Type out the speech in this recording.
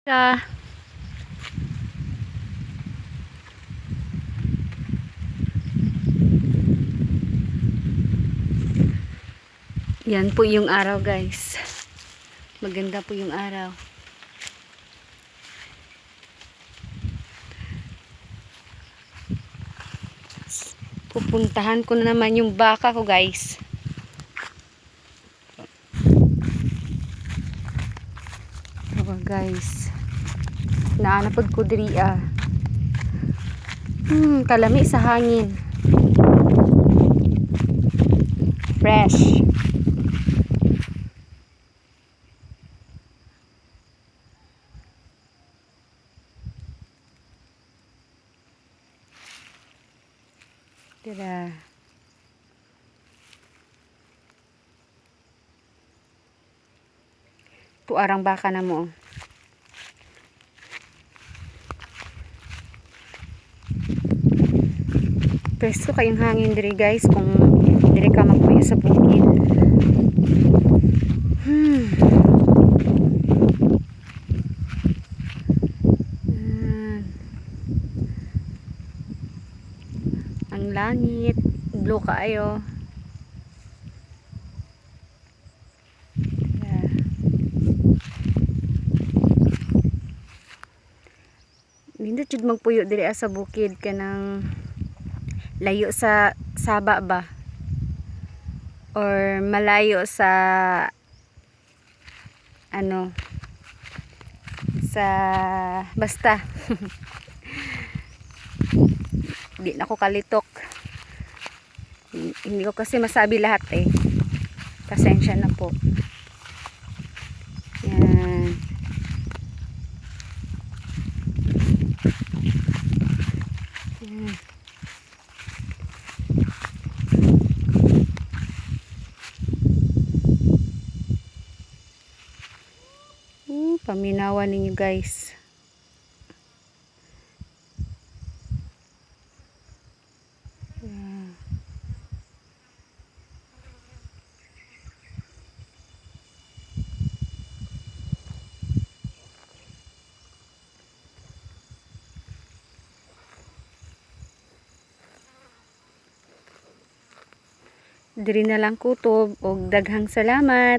Ka. Yan po yung araw, guys. Maganda po yung araw. Pupuntahan ko na naman yung baka ko, guys. Oh, guys. Naanapod ko diri ah. Kalami sa hangin. Fresh. Tira. Tuarang baka na mo. Presko kayong hangin diri, guys, kung diri ka magpuyo sa bukid. Yan. Ang langit, blue kaayo. Yeah. Nindot jud magpuyo diri ah sa bukid kanang layo sa saba ba or malayo sa ano sa basta di na ako kalitok, hindi ko kasi masabi lahat eh, pasensya na po. Yan. Yan. Paminawan ninyo, guys. Yeah. Diri na lang kutob og daghang salamat.